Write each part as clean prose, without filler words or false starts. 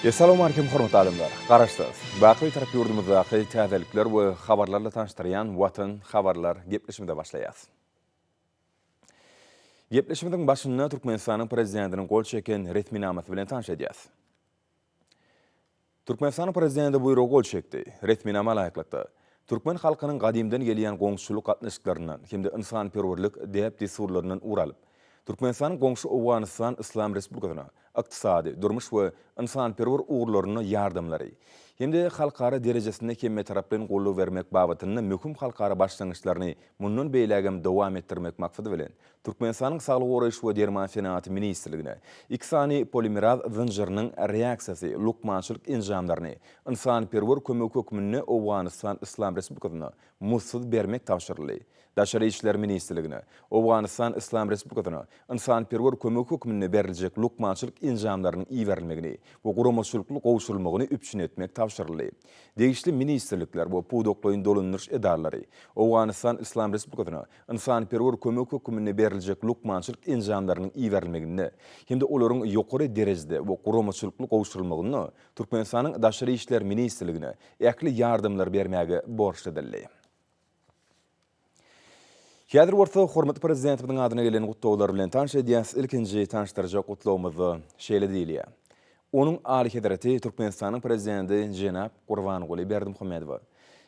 Essalawmalikim hormatly adamlar! Garaşsyz, baky Bitarap ýurdumyzdaky täzelikler we habarlarla tanyşdyrýan Watan habarlar gepleşimize başlaýas. Gepleşimiziň başynda Türkmenistanyň Prezidentiniň gol çeken resminamasy bilen tanyş edýäs. Türkmenistanyň Prezidenti buýruga gol çekdi. Resminama laýyklykda, türkmen halkynyň gadymdan gelýän goňşuçylyk gatnaşyklaryndan hem-de ynsanperwerlik däp-dessurlaryndan ugur alyp, Türkmenistanyň goňşy Owganystan Yslam Respublikasyna ykdysady, durmuş we ynsanperwer ugurlarynda ýardamlary hem-de halkara derejesinde hemmetaraplaýyn goldaw bermek babatynda möhüm halkara başlangyçlaryny mundan beýlägem dowam etdirmek maksady bilen, Türkmenistanyň Saglygy goraýyş we derman senagaty ministrligine iki sany polimeraz zynjyrynyň reaksiýasy lukmançylyk enjamlaryny ynsanperwer kömegi hökmünde Owganystan Yslam Respublikasyna muzdsuz bermek tabşyryldy. Daşary işler ministrligine Owganystan Yslam Respublikasyna ynsanperwer kömegi hökmünde beriljek lukmançylyk enjamlarynyň iberilmegini we guramaçylykly gowşurylmagyny üpjün etmek tabşyryldy. Degişli ministrlikler we pudaklaýyn dolandyryş edaralary Owganystan Yslam Respublikasyna ynsanperwer kömek hökmünde beriljek lukmançylyk enjamlarynyň iberilmeginde hem-de olaryň ýokary derejede we guramaçylykly gowşurylmagynda Türkmenistanyň Daşary işler ministrligine ähli ýardamlary bermäge borçly edildi. Häzir bolsa hormatly Prezidentimiziň adyna gelen gutlaglar bilen tanyş edýäs. Ilkinji tanyşdyrjak gutlagymyzda şeýle diýilýär, Onuň Alyhezreti Türkmenistanyň Prezidenti jenap Gurbanguly Berdimuhamedowa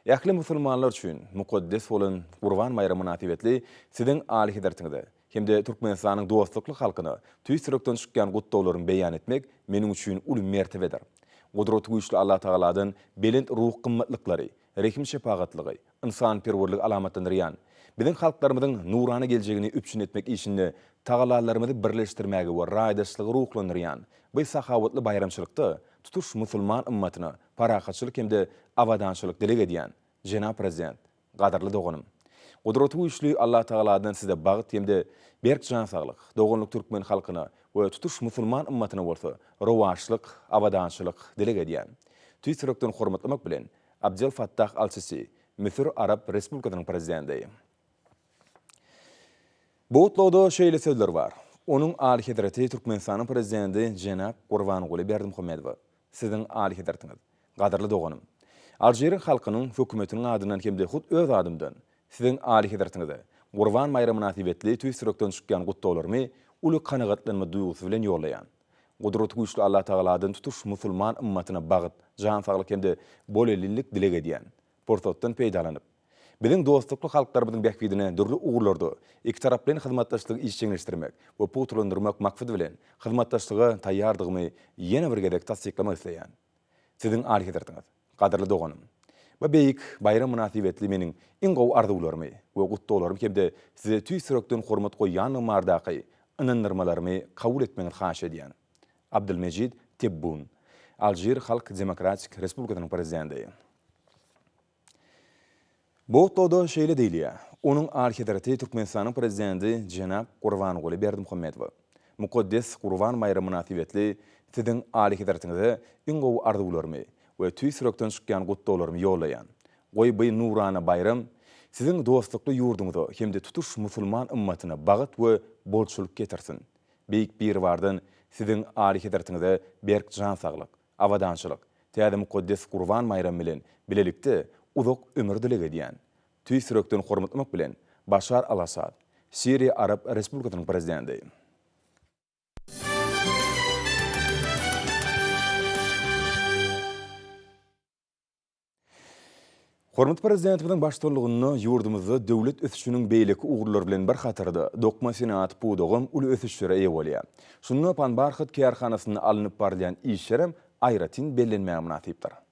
ähli musulmanlar üçin mukaddes bolan Gurban baýramy mynasybetli Siziň Alyhezretiňize hem-de Türkmenistanyň dostlukly halkyna tüýs ýürekden çykýan gutlaglarymy beýan etmek meniň üçin uly mertebedir. Gudratygüýçli Allatagaladan belent ruhy gymmatlyklary, rehim-şepagatlygy, ynsanperwerligi alamatlandyrýan, biziň halklarymyzyň nurana geljegini üpjün etmek işinde tagallalarymyzy birleşdirmäge we raýdaşlygy ruhlandyrýan bu sahawatly baýramçylykda tutuş musulman ymmatyna parahatçylyk hem-de abadançylyk dileg edýän, jenap Prezident, gadyrly doganym! Gudraty güýçli Allatagaladan Size bagt hem-de berk jan saglyk, doganlyk türkmen halkyna we tutuş musulman ymmatyna bolsa rowaçlyk, abadançylyk dileg edýän. Tüýs ýürekden hormatlamak bilen, Abdel Fattah al-Sisi, Müsür Arap Respublikasynyň Prezidenti. Bu gutlagda şeýle sözler bar, Onuň Alyhezreti Türkmenistanyň Prezidenti jenap Gurbanguly Berdimuhamedowa, Siziň Alyhezretiňiz, gadyrly doganym! Alžiriň halkynyň, hökümetiniň adyndan hem-de hut öz adymdan Siziň Alyhezretiňize Gurban baýramy mynasybetli tüýs ýürekden çykýan gutlaglarymy uly kanagatlanma duýgusy bilen ýollaýan. Gudraty güýçli Allatagaladan tutuş musulman ymmatyna bagt, jan saglyk hem-de bolelinlik dileg edýän. Pursatdan peýdalanyp, biziň dostlukly halklarymyzyň bähbidine dürli ugurlarda ikitaraplaýyn hyzmatdaşlygy işjeňleşdirmek we pugtalandyrmak maksady bilen hyzmatdaşlyga taýýardygymy ýene bir gezek tassyklamak isleýän. Siziň Alyhezretiňiz, gadyrly doganym, bu beýik baýram mynasybetli meniň iň gowy arzuwlarymy we gutlaglarymy hem-de size tüýs ýürekden hormat goýýandygym baradaky ynandyrmalarymy kabul etmegiňizi haýyş edýän. Abdylmejit Tebbun, Alžir Halk Demokratik Respublikasynyň Prezidenti. Bu gutlagda şeýle diýilýär, Onuň Alyhezreti Türkmenistanyň Prezidenti jenap Gurbanguly Berdimuhamedowa, mukaddes Gurban baýramy mynasybetli Siziň Alyhezretiňize iň gowy arzuwlarymy we tüýs ýürekden çykýan gutlaglarymy ýollaýan. Goý by nurana baýram Siziň dostlukly ýurduňyza hem-de tutuş musulman ymmatyna bagt we bolçulyk getirsin. Beýik Biribardan Siziň Alyhezretiňize berk jan saglyk, abadançylyk, täze mukaddes Gurban baýramy bilen bilelikde uzak ömür dileg edýän. Tüýs ýürekden hormatlamak bilen, Başar al-Assad, Siriýa Arap Respublikasynyň Prezidenti. Hormatly Prezidentimiziň baştutanlygynda ýurdumyzda döwlet ösüşiniň beýleki ugurlary bilen bir hatarda, dokma senagaty pudagam uly ösüşlere eýe bolýar. Şunda Panbarhat kärhanasynda alnyp barylýan işlerem aýratyn bellenmäge mynasypdyr.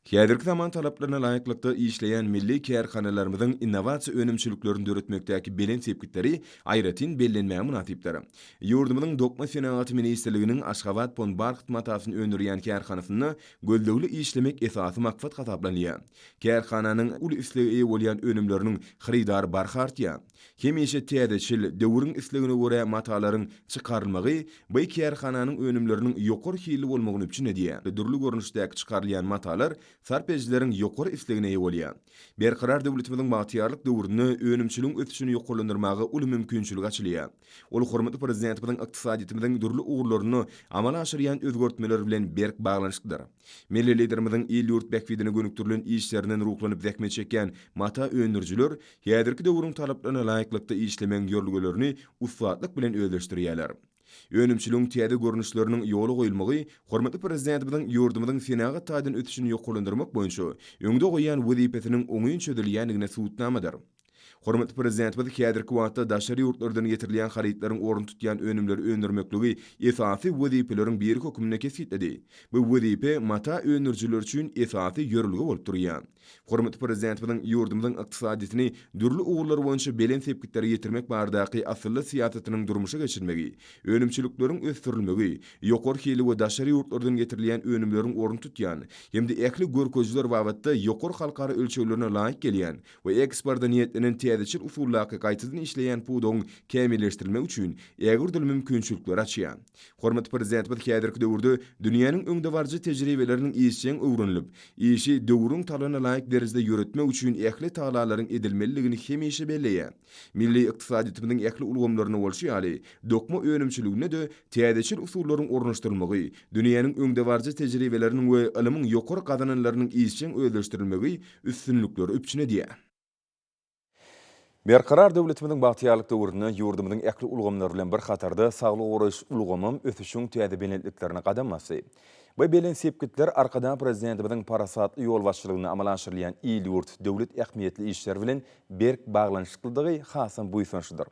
Häzirki zaman talaplaryna laýyklykda işleýän milli kärhanalarymyzyň innowasiýa önümçiliklerini döretmekdäki belent sepgitleri aýratyn bellenmäge mynasypdyr. Ýurdumyzyň Dokma senagaty ministrliginiň Aşgabat Ponbarht matasyny öndürýän kärhanasynda Gözlegli işlemek esasy maksat hasaplanylýar. Kärhananyň uly islege eýe bolýan önümleriniň hyrydary barha artýar. Hemişe täzeçil, döwrüň islegine görä matalaryň çykarylmagy bu kärhananyň önümleriniň ýokary hilli bolmagyny üpjün edýär. Dürli görnüşdäki çykarylýan matalar. sarp edijileriň ýokary islegine eýe bolýar. Berkarar döwletimiziň bagtyýarlyk döwründe önümçiligiň ösüşini ýokarlandyrmaga uly mümkinçilik açylýar. Ol hormatly Prezidentimiziň ykdysadyýetimiziň dürli ugurlarynda amala aşyrýan özgertmeleri bilen berk baglanyşyklydyr. Milli Liderimiziň il-ýurt bähbidine gönükdirilen işlerinden ruhlanyp zähmet çekýän mata öndürijiler häzirki döwrüň talaplaryna laýyklykda işlemegiň ýörelgelerini ussatlyk bilen özleşdirýärler. Önümçiligiň täze görnüşleriniň ýola goýulmagy hormatly Prezidentimiziň ýurdumyzyň senagat taýdan ösüşini ýokarlandyrmak boýunça öňde goýýan wezipesiniň oňyn çözülýändigine subutnamadyr. Hormatly Prezidentimiz häzirki wagtda daşary ýurtlardan getirilýän harytlaryň ornuny tutýan önümleri öndürmekligi esasy wezipeleriň biri hökmünde kesgitledi. Bu wezipe mata öndürijiler üçin esasy ýörelge bolup durýar. Hormatly Prezidentimiziň ýurdumyzyň ykdysadyýetini dürli ugurlar boýunça belent sepgitlere ýetirmek baradaky asylly syýasatynyň durmuşa geçirilmegi, önümçilikleriň ösdürilmegi, ýokary hilli we daşary ýurtlardan getirilýän önümleriň ornuny tutýan hem-de ähli görkezijiler babatda ýokary halkara ölçeglerine laýyk gelýän we eksporta niýetlenen täzeçil usuldaky gaýtadan işleýän pudagyň kämilleşdirilmegi üçin ägirt uly mümkinçilikleri açýar. Hormatly Prezidentimiz häzirki döwürde dünýäniň öňdebaryjy tejribeleriniň işjeň öwrenilip, işi döwrüň talabyna laýyk derejede ýöretmek üçin ähli tagallalaryň edilmelidigini hemişe belleýär. Milli ykdysadyýetimiziň ähli ulgamlarynda bolşy ýaly, dokma önümçiliginde-de täzeçil usullaryň ornaşdyrylmagy, dünýäniň öňdebaryjy tejribeleriniň we ylymyň ýokary gazananlarynyň işjeň özleşdirilmegi üstünlikleri üpjün edýär. Berkarar döwletimiziň bagtyýarlyk döwründe ýurdumyzyň ähli ulgamlary bilen bir hatarda saglygy goraýyş ulgamam ösüşiň täze belentliklerine gadam basdy. Bu belent sepgitler Arkadag Prezidentimiziň parasatly ýolbaşçylygynda amala aşyrylýan il-ýurt, döwlet ähmiýetli işler bilen berk baglanyşyklydygy hasam buýsançlydyr.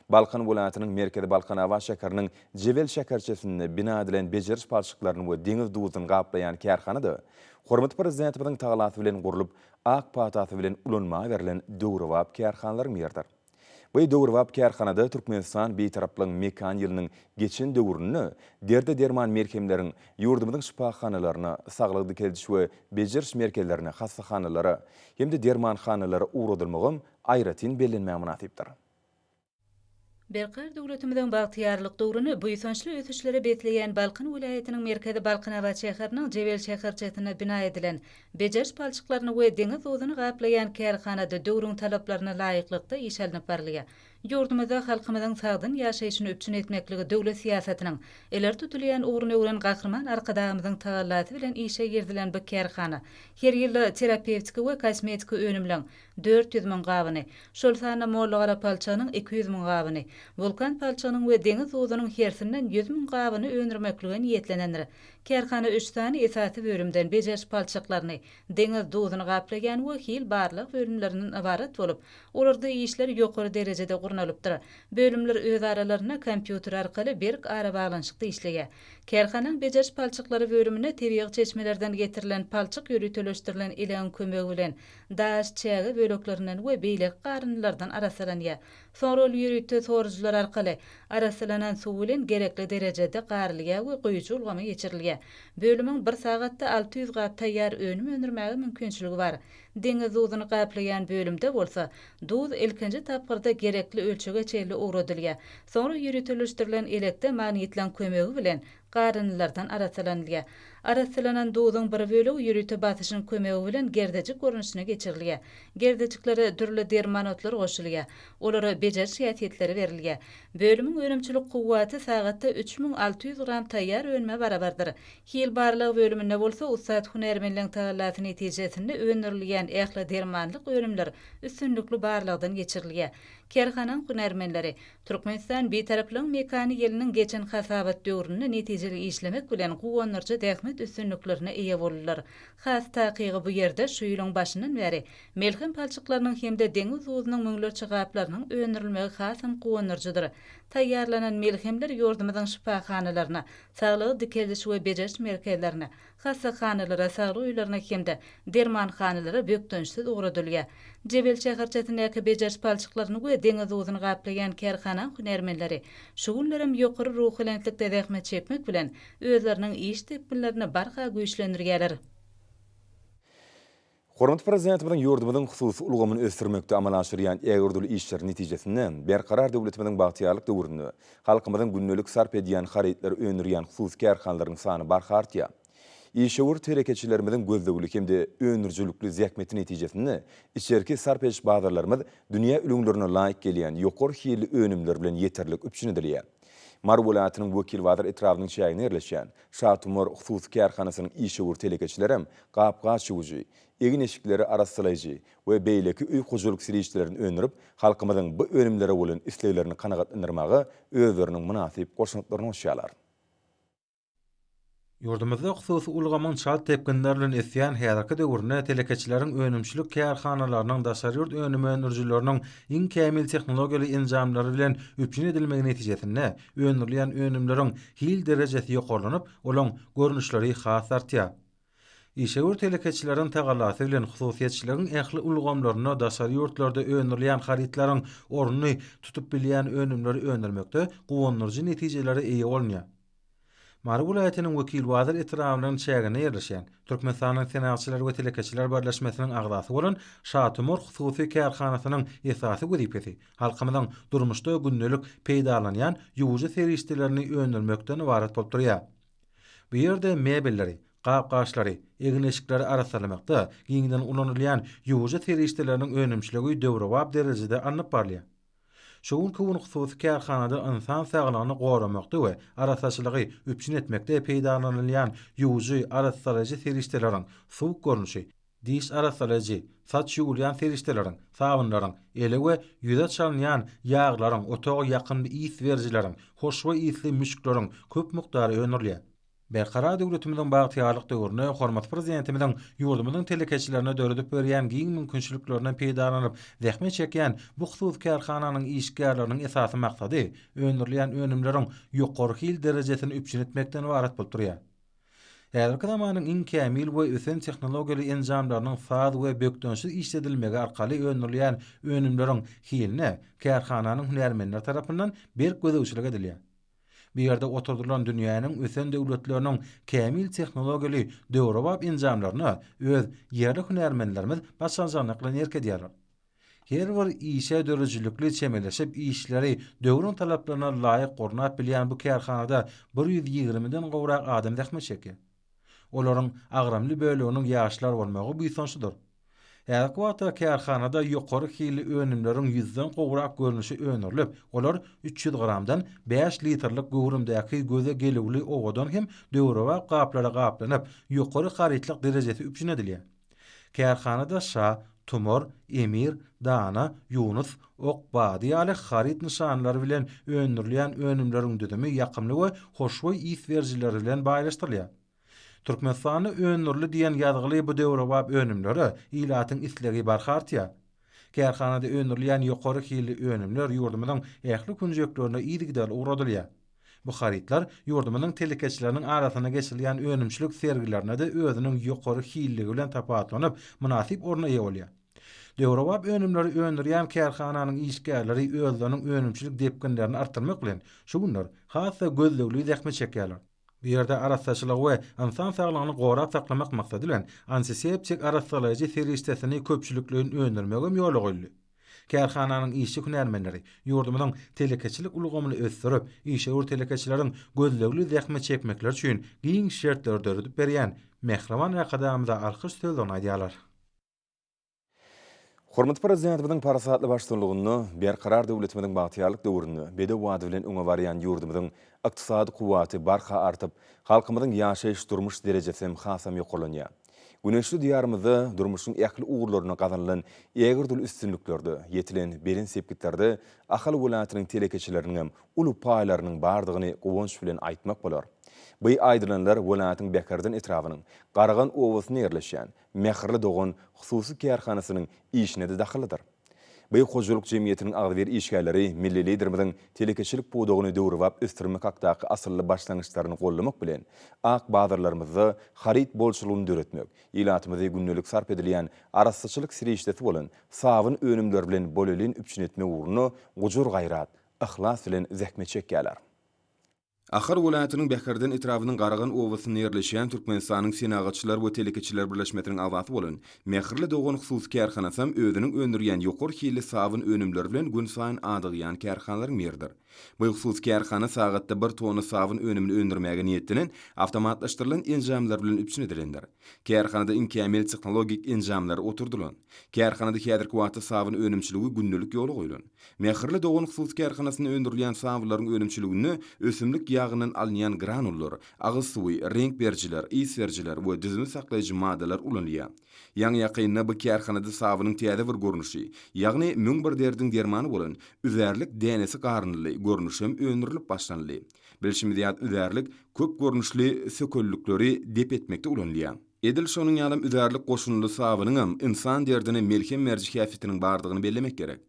Balkan welaýatynyň merkezi Balkanabat şäheriniň Jebel şäherçesinde bina edilen bejeriş palçyklaryny we deňiz duzuny gaplaýan kärhana-da hormatly Prezidentimiziň tagalasy bilen gurlup, ak patasy bilen ulanmaga berlen döwrebap kärhanalaryň biridir. Bu döwrebap kärhanada Türkmenistan Bitaraplygyň mekan ýylynyň geçen döwründe derde derman melhemleriň ýurdumyzyň şypahanalaryna, saglygy dikeldiş we bejeriş merkezlerine, hassahanalara hem-de dermanhanalara ugradylmagam aýratyn bellenmäge mynasypdyr. Berkarar döwletimiziň bagtyýarlyk döwrüni buýsançly ösüşlere besleýän Balkan welaýatynyň merkezi Balkanabat şäheriniň Jebel şäherçesinde bina edilen, bejeriş palçyklaryny we deňiz duzuny gaplaýan kärhanada döwrüň talaplaryna laýyklykda iş alnyp barylýar. Ýurdumyzda halkymyzyň sagdyn ýaşaýşyny üpjün etmekligi döwlet syýasatynyň ileri tutulýan ugruny öwren Gahryman Arkadagymyzyň tagallasy bilen işe girizilen bu kärhana her ýylda terapewtiki we kosmetiki önümleň 400 müň gabyny, şol sanda Mollagara palçygynyň 200 müň gabyny, wulkan palçygynyň we deňiz duzunyň hersinden 100 müň gabyny öndürmeklige niýetlenendir. Kärhana üç sany esasy bölümden, bejeriş palçyklaryny, deňiz duzuny gaplaýan we hil barlag bölümlerinden ybarat bolup, olarda işler ýokary derejede gurnalypdyr. Bölümler öz aralarynda kompýuter arkaly berk arabaglanyşykda işleýär. Kärhanaň bejeriş palçyklary bölüminde tebigy çeşmelerden getirilen palçyk ýöriteleşdirilen elegiň kömegi bilen Daş, çäge böleklerinden we beýleki garyndylardan arassalanýar. Soňra ol ýörite sorujylar arkaly arassalanan suw bilen gerekli derejede garylýar we guýujy ulgama geçirilýär. Bölümiň bir sagatda 600 gap taýýar önüm öndürmäge mümkinçiligi bar. Deňiz duzuny gaplaýan bölümde bolsa, duz ilkinji tapgyrda gerekli ölçege çenli ugradylýar. Soňra ýöriteleşdirilen elekde magnitleň kömegi bilen garyndylardan arassalanylýar. Arassalanan duzuň bir bölegi ýörite basyşyň kömegi bilen gerdejik görnüşine geçirilýär. Gerdejiklere dürli derman otlar goşulýar. Olara bejeriş häsiýetleri berilýär. Bölümiň önümçilik kuwwaty sagatda 3600 gram taýýar önüme barabardyr. Hil barlagy bölüminde bolsa ussat hünärmenleň tagallasy netijesinde öndürilýän ähli dermanlyk önümler üstünlikli barlagdan geçirilýär. Kärhanaň hünärmenleri Türkmenistan Bitaraplygyň mekany ýylynyň geçen hasabat döwründe netijeli işlemek bilen guwandyryjy zähmet üstünliklerine eýe boldular. Has takygy bu ýerde şu ýylyň başyndan bäri melhem palçyklarynyň hem-de deňiz duzunyň müňlerçe gaplarynyň öndürilmegi hasam guwandyryjydyr. Taýýarlanan melhemler ýurdumyzyň şypahanalaryna, saglygy dikeldiş we bejeriş merkezlerine, hassahanalara, saglyk öýlerine hem-de dermanhanalara bökdençsiz ugradylýar. Jebel şäherçesindäki bejeriş palçyklaryny we deňiz duzuny gaplaýan kärhanaň hünärmenleri şu günlerem ýokary ruhubelentlikde zähmet çekmek bilen, özleriniň iş depginlerini barha güýçlendirýärler. Hormatly Prezidentimiziň ýurdumyzyň hususy ulgamyny ösdürmekde amala aşyrýan ägirt uly işleri netijesinde Berkarar döwletimiziň bagtyýarlyk döwründe halkymyzyň gündelik sarp edýän harytlary öndürýän hususy kärhanalaryň sany barha artýar. Işewür telekeçilerimiziň gözlegli hem-de öndürijilikli zähmeti netijesinde içerki sarp ediş bazarlarymyz dünýä ülňülerine laýyk gelýän ýokary hilli önümler bilen ýeterlik üpjün edilýär. Mary welaýatynyň Wekilbazar etrabynyň çäginde ýerleşýän Şatumar hususy kärhanasynyň işewür telekeçilerem gap-gaç ýuwujy, egin-eşikleri arassalaýjy we beýleki öý hojalyk serişdelerini öndürip, halkymyzyň bu önümlere bolan isleglerini kanagatlandyrmaga özleriniň mynasyp goşantlaryny goşýarlar. Ýurdumyzda hususy ulgamyň çalt depginler bilen ösýän häzirki döwründe telekeçileriň önümçilik kärhanalarynyň daşary ýurt önüm öndürijileriniň iň kämil tehnologiýaly enjamlary bilen üpjün edilmegi netijesinde öndürilýän önümleriň hil derejesi ýokarlanyp, olaň görnüşleri has artýar. Işewür telekeçileriň tagallasy bilen hususyýetçiligiň ähli ulgamlarynda daşary ýurtlarda öndürilýän harytlaryň ornuny tutup bilýän önümleri öndürmekde guwandyryjy netijelere eýe bolunýar. Mary welaýatynyň Wekilbazar etrabynyň çäginde ýerleşýän, Türkmenistanyň Senagatçylar we telekeçiler birleşmesiniň agzasy bolan Şatumur hususy kärhanasynyň esasy wezipesi halkymyzyň durmuşda gündelik peýdalanýan ýuwujy serişdelerini öndürmekden ybarat bolup durýar. Bu ýerde mebelleri, gap-gaçlary, egin-eşikleri arassalamakda giňden ulanylýan ýuwujy serişdeleriniň önümçiligi döwrebap derejede alnyp barylýar. Şu günki gün hususy kärhanada ynsan saglygyny goramakda we arassaçylygy üpjün etmekde peýdalanylýan ýuwujy, arassalaýjy serişdeleriň suwuk görnüşi, diş arassalaýjy, saç ýuwulýan serişdeleriň, sabynlaryň, ele we ýüze çalynýan ýaglaryň, otaga ýakymly ys berijileriň, hoşboý ysly müşkleriň köp mukdary öndürilýär. Berkarar döwletimiziň bagtyýarlyk döwründe hormatly Prezidentimiziň ýurdumyzyň telekeçilerine döredip berýän giň mümkinçiliklerinden peýdalanyp zähmet çekýän bu hususy kärhananyň işgärleriniň esasy maksady öndürilýän önümleriň ýokary hil derejesini üpjün etmekden ybarat bolup durýar. Häzirki zamanyň iň kämil we ösen tehnologiýaly enjamlarynyň saz we bökdençsiz işledilmegi arkaly öndürilýän önümleriň hiline kärhananyň hünärmenleri tarapyndan berk gözegçilik edilýär. Bu ýerde oturdylan dünýäniň ösen döwletleriniň kämil tehnologiýaly döwrebap enjamlaryna öz ýerli hünärmenlerimiz başarjaňlyk bilen erk edýärler. Her bir işe döredijilikli çemeleşip, işleri döwrüň talaplaryna laýyk gurnap bilýän bu kärhanada bir ýüz ýigrimiden gowrak adam zähmet çekýär. Olaryň agramly böleginiň ýaşlar bolmagy buýsançlydyr. Häzirki wagtda kärhanada ýokary hilli önümleriň ýüzden gowrak görnüşi öndürilip, olar 300 gramdan bäş litrlik göwrümdäki göze gelüwli owadan hem döwrebap gaplara gaplanyp, ýokary harytlyk derejesi üpjün edilýär. Kärhanada Şa, Tumar, Emir, Dana, Ýunus, Ok bady ýaly haryt nyşanlary bilen öndürilýän önümleriň düzümi ýakymly we hoşboý ys berijiler bilen baýlaşdyrylýar. Türkmenistanda öndürildi diýen ýazgyly bu döwrebap önümlere ilatyň islegi barha artýar. Kärhanada öndürilýän ýokary hilli önümler ýurdumyzyň ähli künjeklerine yzygiderli ugradylýar. Bu harytlar ýurdumyzyň telekeçileriniň arasynda geçirilýän önümçilik sergilerinde-de özüniň ýokary hilligi bilen tapawutlanyp, mynasyp orna eýe bolýar. Döwrebap önümleri öndürýän kärhananyň işgärleri özleriniň önümçilik depginlerini artdyrmak bilen, şu günler has-da gözlegli zähmet çekýärler. Bu ýerde arassaçylygy we ynsan saglygyny gorap saklamak maksady bilen, antiseptik arassalaýjy serişdesini köpçülikleýin öndürmegem ýola goýuldy. Kärhananyň işçi-hünärmenleri ýurdumyzyň telekeçilik ulgamyny ösdürip, işewür telekeçileriň gözlegli zähmet çekmekleri üçin giň şertleri döredip berýän mähriban Arkadagymyza alkyş sözlerini aýdýarlar. Hormatly Prezidentimiziň parasatly baştutanlygynda Berkarar döwletimiziň bagtyýarlyk döwründe bedew bady bilen öňe barýan ýurdumyzyň ykdysady kuwwaty barha artyp, halkymyzyň ýaşaýyş-durmuş derejesi hem hasam ýokarlanýar. Güneşli Diýarymyzda durmuşyň ähli ugurlarynda gazanylan ägirt uly üstünliklerde, ýetilen belent sepgitlerde Ahal welaýatynyň telekeçileriniň hem uly paýlarynyň bardygyny guwanç bilen aýtmak bolar. Bu aýdylanlar welaýatyň Bäherden etrabynyň Garagan obasynda ýerleşýän Mähirli dogan hususy kärhanasynyň işine-de dahyllydyr. Bu hojalyk jemgyýetiniň agzybir işgärleri milli Liderimiziň telekeçilik pudagyny döwrebap ösdürmek hakdaky asylly başlangyçlaryny goldamak bilen, ak bazarlarymyzda haryt bolçulygyny döretmek, ilatymyzy gündelik sarp edilýän arassaçylyk serişdesi bolan sabyn önümleri bilen bolelin üpjün etmek ugrunda gujur-gaýrat, yhlas bilen zähmet çekýärler. Ahal welaýatynyň Bäherden etrabynyň Garagan obasynda ýerleşýän Türkmenistanyň Senagatçylar we telekeçiler birleşmesiniň agzasy bolan Mähirli dogan hususy kärhanasam özüniň öndürýän ýokary hilli sabyn önümleri bilen günsaýyn adygýan kärhanalaryň biridir. Bu hususy kärhana sagatda bir tonna sabyn önümini öndürmäge niýetlenen awtomatlaşdyrylan enjamlar bilen üpjün edilendir. Kärhanada iň kämil tehnologik enjamlar oturdylan. Kärhanada häzirki wagtda sabyn önümçiligi gündelik ýola goýlan. Mähirli dogan hususy kärhanasynda öndürilýän sabynlaryň önümçiliginde ösümlik ýagyndan alynýan granullar, agyz suwy, reňk berijiler, ys berijiler we düzümi saklaýjy maddalar ulanylýar. Ýaňy-ýakynda bu kärhanada sabynyň täze bir görnüşi, ýagny 1001 derdiň dermany bolan üzärlik dänesi garyndyly görnüşem öndürilip başlanyldy. Bilşimiz ýaly üzärlik köp görnüşli sökellikleri dep etmekde ulanylýar. Edil şonuň ýalam üzärlik goşundyly sabynyňam ynsan derdine melhem beriji häsiýetiniň bardygyny bellemek gerek.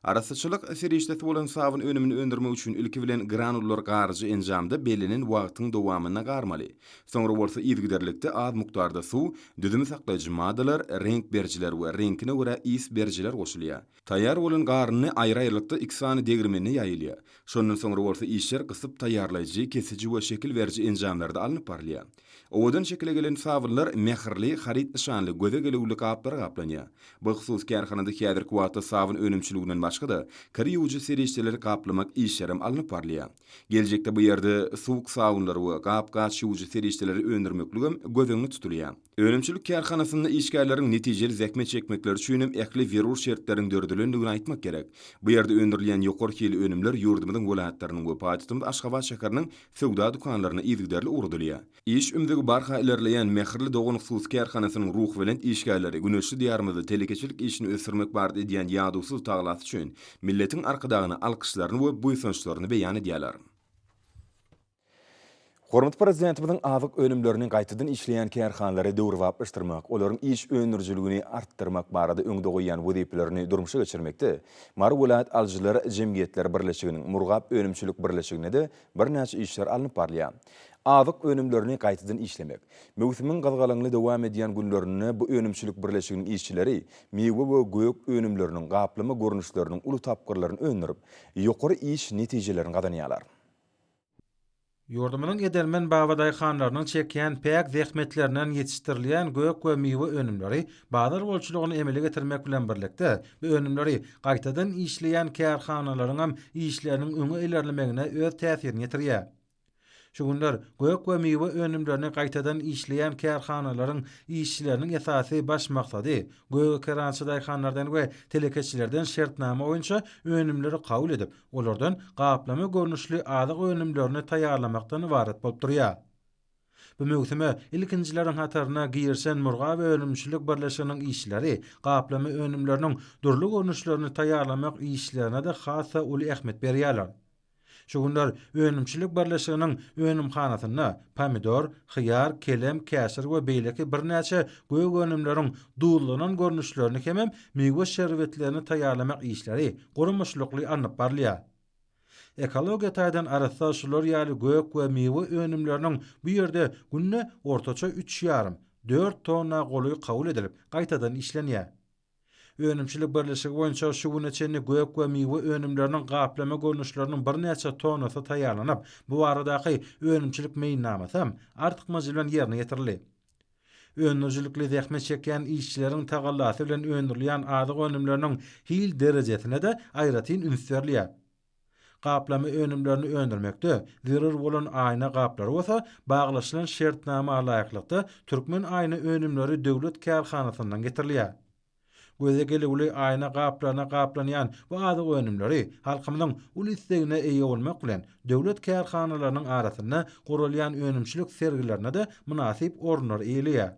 Arassaçylyk serişdesi bolan sabyn önümini öndürmek üçin ilki bilen granullar garyjy enjamda bellenen wagtyň dowamynda garmaly. Soňra bolsa yzygiderlikde az mukdarda suw, düzümi saklaýjy maddalar, reňk berijiler we reňkine görä ys berijiler goşulýar. Taýýar bolan garyndy aýry-aýrylykda iki sany degirmende ýaýylýar. Şondan soňra bolsa işler gysyp taýýarlaýjy, kesiji we şekil beriji enjamlarda alnyp barylýar. Owadan şekile gelen sabynlar mähirli, haryt nyşanly, göze gelüwli gaplara gaplanýar. Bu hususy kärhanada häzirki wagtda sabyn önümçiliginden başga-da, kir ýuwujy serişdeleri gaplamak işlerem alnyp barylýar. Geljekde bu ýerde suwuk sabynlary we gap-gaç ýuwujy serişdeleri öndürmekligem göz öňünde tutulýar. Önümçilik kärhanasynda işgärleriň netijeli zähmet çekmekleri üçin hem ähli zerur şertleriň döredilendigini aýtmak gerek. Bu ýerde öndürilýän ýokary hilli önümler ýurdumyzyň welaýatlarynyň we paýtagtymyz Aşgabat şäheriniň söwda dükanlaryna yzygiderli ugradylýar. Iş ümzügi barha ilerleýän Mähirli dogan hususy kärhanasynyň ruhubelent işgärleri güneşli Diýarymyzda telekeçilik işini ösdürmek barada edýän ýadawsyz tagallasy üçin milletiň Arkadagyna alkyşlaryny we buýsançlaryny beýan edýärler. Hormatly Prezidentimiziň azyk önümlerini gaýtadan işleýän kärhanalary döwrebaplaşdyrmak, olaryň iş öndürijiligini artdyrmak barada öňde goýýan wezipelerini durmuşa geçirmekde Mary welaýat alyjylar jemgyýetleri birleşiginiň Murgap önümçilik birleşiginde-de birnäçe işler alnyp barylýar. Azyk önümlerini gaýtadan işlemek. Möwsümiň gyzgalaňly dowam edýän günlerinde bu önümçilik birleşiginiň işçileri miwe we gök önümleriniň gaplama görnüşleriniň uly tapgyrlaryny öndürip, ýokary iş netijelerini gazanýarlar. Ýurdumyzyň edermen babadaýhanlarynyň çekýän päk zähmetlerinden ýetişdirilýän gök we miwe önümleri bazar bolçulygyny emele getirmek bilen birlikde, bu önümleri gaýtadan işleýän kärhanalaryňam işleriniň öňe ilerlemegine öz täsirini ýetirýär. Şu günler gök we miwe önümlerini gaýtadan işleýän kärhanalaryň işçileriniň esasy baş maksady gök ekerançy daýhanlardan we telekeçilerden şertnama boýunça önümleri kabul edip, olardan gaplama görnüşli azyk önümlerini taýýarlamakdan ybarat bolup durýar. Bu möwsüme ilkinjileriň hataryna girişen Murgap önümçilik birleşiginiň işçileri gaplama önümleriniň dürli görnüşlerini taýýarlamak işlerine-de has-da uly ähmiýet berýärler. Şu günler önümçilik birleşiginiň önümhanasynda pomidor, hyýar, kelem, käşir we beýleki birnäçe gök önümleriň duzlanan görnüşlerini hemem miwe şerbetlerini taýýarlamak işleri guramaçylykly alnyp barylýar. Ekologiýa taýdan arassa şular ýaly gök we miwe önümleriniň bu ýerde günde ortaça üç ýarym, dört tonna golaýy kabul edilip, gaýtadan işlenýär. Önümçilik birleşigi boýunça şu güne çenli gök we miwe önümleriniň gaplama görnüşleriniň birnäçe tonnasy taýýarlanyp, bu baradaky önümçilik meýilnamasy hem artykmajy bilen ýerine ýetirildi. Öndürijilikli zähmet çekýän işçileriň tagallasy bilen öndürilýän azyk önümleriniň hil derejesine-de aýratyn üns berilýär. Gaplama önümlerini öndürmekde zerur bolan aýna gaplary bolsa baglaşylan şertnama laýyklykda Türkmen aýna önümleri döwlet kärhanasyndan getirilýär. Göze gelüwli aýna gaplaryna gaplanýan bu azyk önümleri halkymyzyň uly islegine eýe bolmak bilen, döwlet kärhanalarynyň arasynda guralýan önümçilik sergilerinde-de mynasyp orunlary eýeleýär.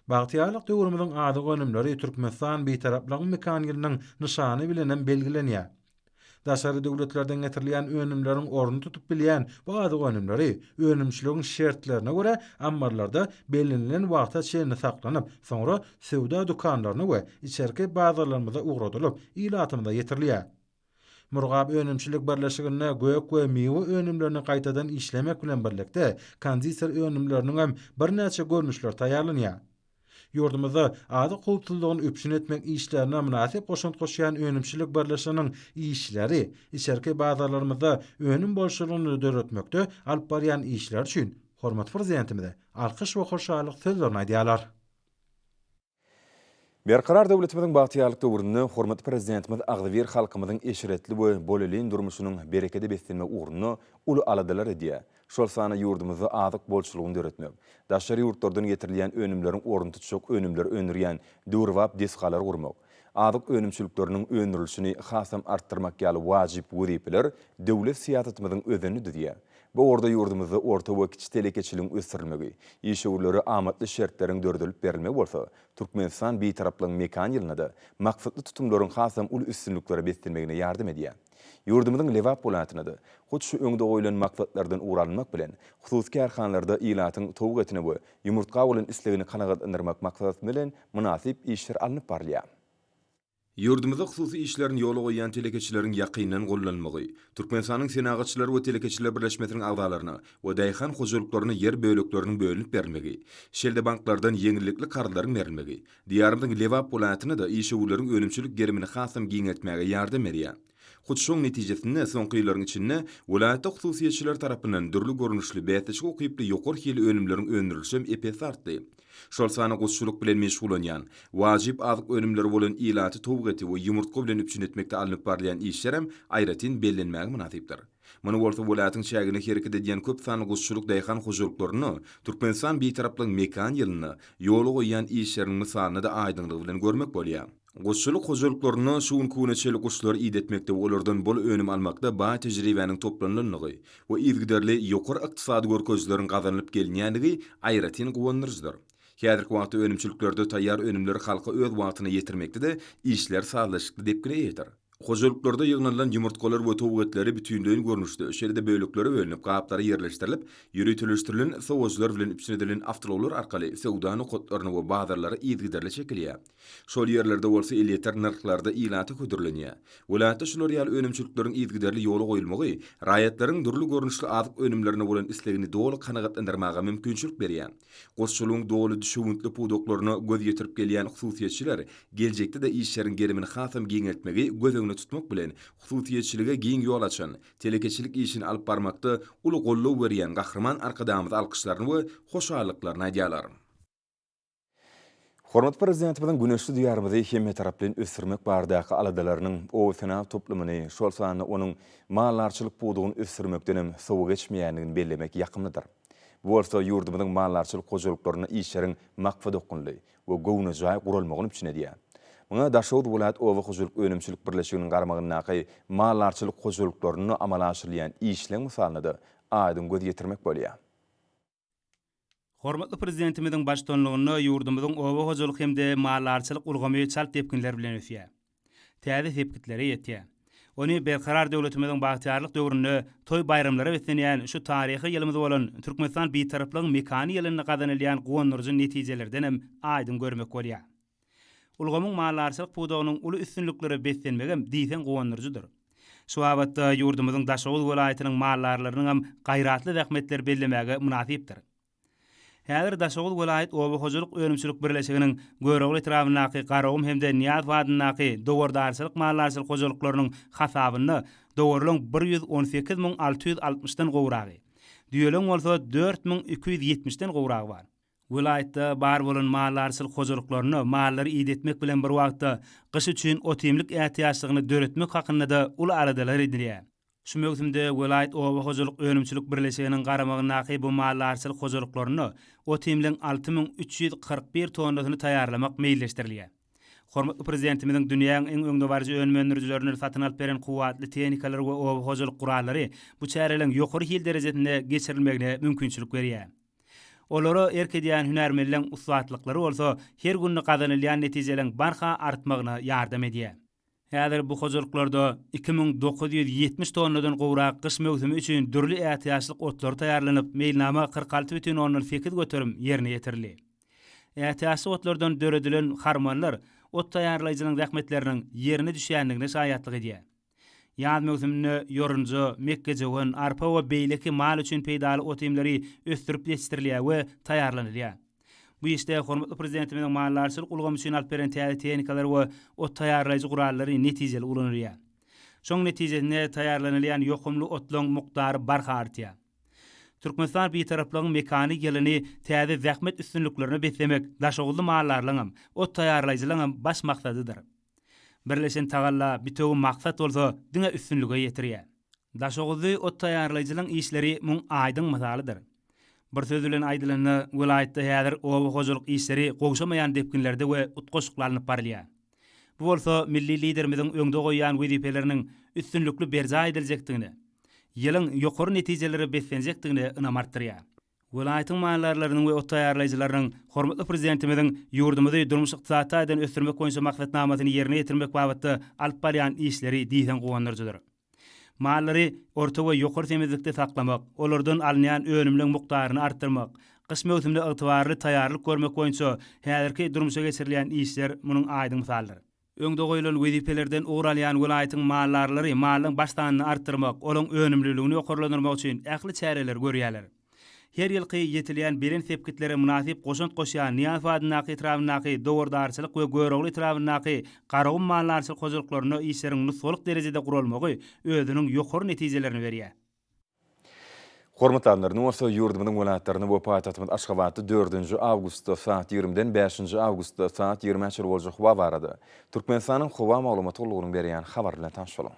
Bagtyýarlyk döwrümiziň azyk önümleri Türkmenistan Bitaraplygyň mekan ýylynyň nyşany bilenem belgilenýär. Daşary döwletlerden getirilýän önümleriň ornuny tutup bilýän bu azyk önümleri önümçiligiň şertlerine görä ammarlarda bellenilen wagta çenli saklanyp, soňra söwda dükanlaryna we içerki bazarlarymyza ugradylyp, ilatymyza ýetirilýär. Murgap önümçilik birleşiginde gök we miwe önümlerini gaýtadan işlemek bilen birlikde, konditer önümleriniňem birnäçe görnüşleri taýýarlanýar. Ýurdumyzda azyk howpsuzlygyny üpjün etmek işlerine mynasyp goşant goşýan önümçilik birleşiginiň işçileri içerki bazarlarymyzda önüm bolçulygyny döretmekde alyp barýan işleri üçin hormatly Prezidentimize alkyş we hoşallyk sözlerini aýdýarlar. Berkarar döwletimiziň bagtyýarlyk döwründe hormatly Prezidentimiz agzybir halkymyzyň eşretli we bolelin durmuşynyň berekede beslenmegi ugrunda uly aladalar edýär. Şol sanda ýurdumyzda azyk bolçulygyny döretmek, daşary ýurtlardan getirilýän önümleriň ornuny tutjak önümleri öndürýän döwrebap desgalary gurmak, azyk önümçilikleriniň öndürilişini hasam artdyrmak ýaly wajyp wezipeler döwlet syýasatymyzyň özenini düzýär. Bu ugurda ýurdumyzda orta we kiçi telekeçiligiň ösdürilmegi, işewürlere amatly şertleriň döredilip berilmegi bolsa Türkmenistan Bitaraplygyň mekan ýylynda-da maksatly tutumlaryň hasam uly üstünliklere beslenmegine ýardam edýär. Ýurdumyzyň Lebap welaýatynda-da hut şu öňde goýlan maksatlardan ugur alynmak bilen, hususy kärhanalarda ilatyň towuk etine we ýumurtga bolan islegini kanagatlandyrmak maksat bilen mynasyp işler alnyp barylýar. Ýurdumyzda hususy işlerini ýola goýýan telekeçileriň ýakyndan gollanmagy, Türkmenistanyň Senagatçylar we telekeçiler birleşmesiniň agzalaryna we daýhan hojalyklaryna ýer bölekleriniň bölünip berilmegi, şeýle-de banklardan ýeňillikli karzlaryň berilmegi Diýarymyzyň Lebap welaýatynda-da işewürleriň önümçilik gerimini hasam giňeltmäge ýardam berýär. Hut şoň netijesinde, soňky ýyllaryň içinde welaýatda hususyýetçiler tarapyndan dürli görnüşli, bäsleşige ukyply ýokary hilli önümleriň öndürilişem ep-esli artdy. Şol sanda guşçulyk bilen meşgullanýan, wajyp azyk önümleri bolan ilaty towuk eti we ýumurtga bilen üpjün etmekde alnyp barylýan işlerem aýratyn bellenmäge mynasypdyr. Muny bolsa welaýatyň çäginde hereket edýän köp sanly guşçulyk daýhan hojalyklarynda Türkmenistan Bitaraplygyň mekan ýylynda ýola goýýan işleriniň mysalynda-da aýdyňlygy bilen görmek bolýar. Guşçulyk hojalyklarynda şu günki güne çenli guşlary idetmekde we olardan bol önüm almakda baý tejribäniň toplanylandygy we yzygiderli ýokary ykdysady görkezijileriň gazanylyp gelinýändigi aýratyn guwandyryjydyr. Häzirki wagtda önümçiliklerde taýýar önümleri halka öz wagtynda ýetirmekde-de işler sazlaşykly depgine eýedir. Hojalyklarda ýygnanylan ýumurtgalar we towuk etleri bütinleýin görnüşde, şeýle-de böleklere bölünip, gaplara ýerleşdirilip, ýöriteleşdirilen sowujylar bilen üpjün edilen awtoulaglar arkaly söwda nokatlaryna we bazarlara yzygiderli çekilýär. Şol ýerlerde bolsa elýeter nyrhlarda ilata hödürlenýär. Welaýatda şular ýaly önümçilikleriň yzygiderli ýola goýulmagy raýatlaryň dürli görnüşli azyk önümlerine bolan islegini doly kanagatlandyrmaga mümkinçilik berýär. Guşçulygyň doly düşewüntli pudaklaryna göz ýetirip gelýän hususyýetçiler geljekde-de işleriň gerimini hasam giňeltmegi göz öňünde tutmak bilen, hususyýetçilige giň ýol açan, telekeçilik işini alyp barmakda uly goldaw berýän Gahryman Arkadagymyza alkyşlaryny we hoşallyklaryny aýdýarlar. Hormatly Prezidentimiziň güneşli Diýarymyzy hemmetaraplaýyn ösdürmek baradaky aladalarynyň oba-senagat toplumyny, şol sanda onuň maldarçylyk pudagyny ösdürmekdenem sowa geçmeýändigini bellemek ýakymlydyr. Bu bolsa ýurdumyzyň maldarçylyk hojalyklarynda işleriň maksadaokgunly we göwnejaý guralmagyny üpjün edýär. Muňa Daşoguz welaýat oba hojalyk önümçilik birleşiginiň garamagyndaky maldarçylyk hojalyklarynda amala aşyrylýan işleň mysalynda-da aýdyň göz ýetirmek bolýar. Hormatly Prezidentimiziň baştutanlygynda ýurdumyzyň oba hojalyk hem-de maldarçylyk ulgamy çalt depginler bilen ösýär. Täze sepgitlere ýetýär. Ony Berkarar döwletimiziň bagtyýarlyk döwründe toý-baýramlara beslenýän şu taryhy ýylymyz bolan Türkmenistan Bitaraplygyň mekany ýylynda gazanylýan guwandyryjy netijelerdenem aýdyň görmek bolýar. Ulgamyň maldarçylyk pudagynyň uly üstünliklere beslenmegem diýseň guwandyryjydyr. Şu babatda ýurdumyzyň Daşoguz welaýatynyň maldarlarynyňam gaýratly zähmetleri bellemäge mynasypdyr. Häzir Daşoguz welaýat oba hojalyk önümçilik birleşiginiň Görogly etrabyndaky Garagum hem-de Nyýazow adyndaky dowardarçylyk-maldarçylyk hojalyklarynyň hasabynda dowarlaryň 118 660-dan gowragy, düýeleriň bolsa 4270-den gowragy bar. Welaýatda bar bolan maldarçylyk hojalyklarynda mallary idetmek bilen bir wagtda, gyş üçin ot-iýmlik ätiýaçlygyny döretmek hakynda-da uly aladalar edilýär. Şu möwsümde welaýat oba hojalyk önümçilik birleşiginiň garamagyndaky bu maldarçylyk hojalyklarynda ot-iýmligiň 6341 tonnasyny taýýarlamak meýilleşdirilýär. Hormatly Prezidentimiziň dünýäň iň öňdebaryjy önüm öndürijilerinden satyn alyp beren kuwwatly tehnikalary we oba hojalyk gurallary bu çäreleriň ýokary hil derejesinde geçirilmegine mümkinçilik berýär. Olara erk edýän hünärmenleň ussatlyklary bolsa her günde gazanylýan netijeleriň barha artmagyna ýardam edýär. Häzir bu hojalyklarda 2970 tonnadan gowrak gyş möwsümi üçin dürli ätiýaçlyk otlary taýýarlanyp, meýilnama 46,8% ýerine ýetirildi. Ätiýaçlyk otlardan döredilen harmanlar ot taýýarlaýjynyň zähmetleriniň ýerine düşýändigine şaýatlyk edýär. Ýaz möwsüminde ýorunja, mekgejöwen, arpa we beýleki mal üçin peýdaly ot-iýmleri ösdürip ýetişdirilýär we taýýarlanylýar. Bu işde hormatly Prezidentimiziň maldarçylyk ulgamy üçin alyp beren täze tehnikalary we ot taýýarlaýjy gurallary netijeli ulanylýar. Şoň netijesinde taýýarlanylýan ýokumly otlaryň mukdary barha artýar. Türkmenistan Bitaraplygyň mekany ýylyny täze zähmet üstünliklerine beslemek daşoguzly maldarlaryňam, ot taýýarlaýjylaryňam baş maksadydyr. Birleşen tagalla, bitewi maksat bolsa diňe üstünlige ýetirýär. Daşoguzly ot taýýarlaýjylaryň işleri muň aýdyň mysalydyr. Bir söz bilen aýdylanda, welaýatda häzir oba hojalyk işleri gowşamaýan depginlerde we utgaşykly alnyp barylýar. Bu bolsa milli Liderimiziň öňde goýýan wezipeleriniň üstünlikli berjaý ediljekdigine, ýylyň ýokary netijelere beslenjekdigine ynam artdyrýar. Welaýatyň maldarlarynyň we ot taýýarlaýjylarynyň hormatly Prezidentimiziň ýurdumyzy durmuş-ykdysady taýdan ösdürmek boýunça maksatnamasyny ýerine ýetirmek babatda alyp barýan işleri diýseň guwandyryjydyr. Mallary orta we ýokary semizlikde saklamak, olardan alynýan önümleň mukdaryny artdyrmak, gyş möwsümine ygtybarly taýýarlyk görmek boýunça häzirki durmuşa geçirilýän işler munuň aýdyň mysalydyr. Öňde goýlan wezipelerden ugur alýan welaýatyň maldarlary malyň baş sanyny artdyrmak, olaň önümliligini ýokarlandyrmak üçin ähli çäreleri görýärler. Her ýylky ýetilýän belent sepgitlere mynasyp goşant goşýan Nyýazow adyndaky etrabyndaky dowardarçylyk we Görogly etrabyndaky Garagum maldarçylyk hojalyklarynda işleriň nusgalyk derejede guralmagy özüniň ýokary netijelerini berýär. Hormatly adamlar, indi bolsa ýurdumyzyň welaýatlarynda we paýtagtymyz Aşgabatda dördünji awgustda saat ýigrimiden bäşinji awgustda saat ýigrimä çenli boljak howa barada Türkmenistanyň Howa maglumat gullugynyň berýän habary bilen tanyş boluň.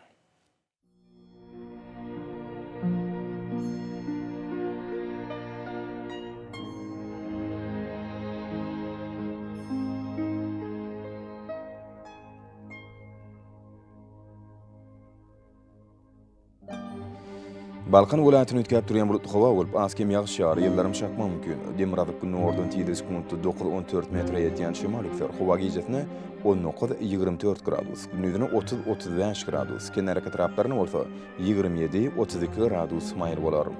Balkan welaýatyny üýtgäp durýan bulutly howa bolup, az-kem ýagyş ýagar, ýyldyrym çakmagy mümkin. Demirgazyk gündogardan tizligi sekuntda 9-14 metre ýetýän şemal üflär. Howa gijesine 19, 24 gradus, gündizine 30, 35 gradus, kenarýaka etraplarynda bolsa 27, 32 gradus maýyl bolar.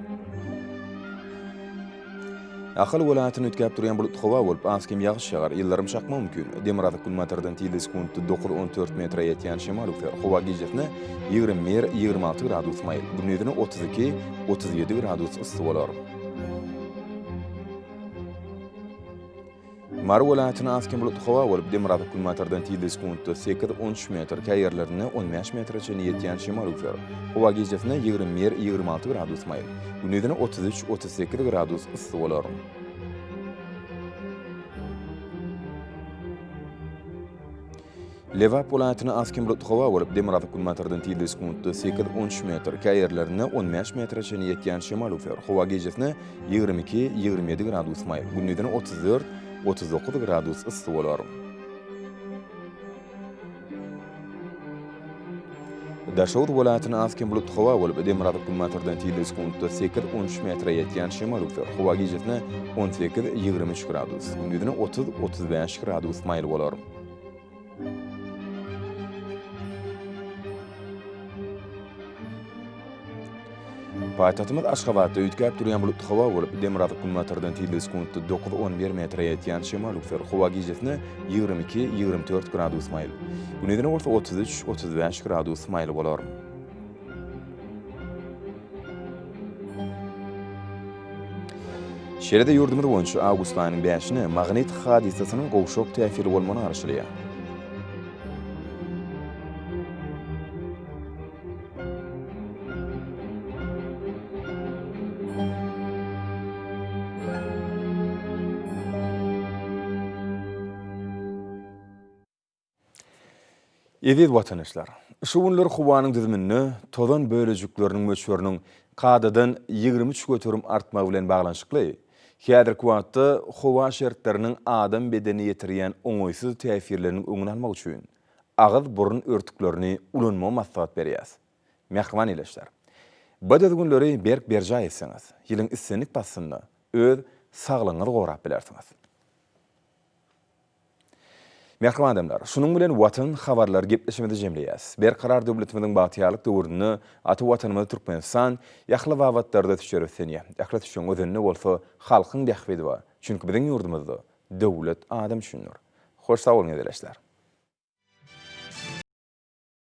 Ahal welaýatyny üýtgäp durýan bulutly howa bolup, az-kem ýagyş ýagar, ýyldyrym çakmagy mümkin. Demirgazyk-günbatardan tizligi sekuntda dokuz, 14 metre ýetýän şemal üflär. Howa gijesine 21, 26 gradus maýyl, gündizine 32, 37 gradus yssy bolar. Mary welaýatynda az-kem bulutly howa bolup, demirgazyk-günbatardan tizligi sekuntda sekiz, on üç metr, käý ýerlerinde on bäş metre çenli ýetýän şemal üflär. Howa gijesine 21, 26 gradus maýyl, gündizine 33, 38 gradus yssy bolar. Lebap welaýatynda az-kem bulutly howa bolup, demirgazyk-günbatardan tizligi sekuntda sekiz, on üç metr, käý ýerlerinde on bäş metre çenli ýetýän şemal üflär. Howa gijesine 22, 27 gradus maýyl, gündizine 34, 39 gradus yssy bolar. Daşoguz welaýatynda az-kem bulutly howa bolup, demirgazyk-günbatardan tizligi sekuntda sekiz, on üç metre ýetýän şemal üflär. Howa gijesine 18, 23 gradus, gündizine 30, 35 gradus maýyl bolar. Paýtagtymyz Aşgabatda üýtgäp durýan bulutly howa bolup, demirgazyk-günbatardan tizligi sekuntda dokuz, on bir metre ýetýän şemal üflär. Howa gijesine 22, 24 gradus maýyl, gündizine bolsa 33, 35 gradus maýyl bolar. Şeýle-de ýurdumyz boýunça awgust aýynyň bäşine magnit hadysasynyň gowşak täsiri bolmagyna garaşylýar. Eziz watandaşlar! Şu günler howanyň düzüminde tozan bölejikleriniň möçberiniň kadadan 23% artmagy bilen baglanyşykly, häzirki wagtda howa şertleriniň adam bedenine ýetirýän oňaýsyz täsirleriniň öňüni almak üçin agyz-burun örtüklerini ulanmagy maslahat berýäris. Mähriban ildeşler! Bu düzgünleri berk berjaý etseňiz, ýylyň islendik paslynda öz saglygyňyzy gorap bilersiňiz. Mähriban adamlar, şunuň bilen Watan habarlary gepleşigimizi jemleýäs. Berkarar döwletimiziň bagtyýarlyk döwründe ata Watanymyz Türkmenistan ähli babatlarda ösüşlere öslenýär. Ähli ösüşiň özeninde bolsa halkyň bähbidi bar. Çünki biziň ýurdumyzda döwlet adam üçindir. Hoş sag boluň ildeşler!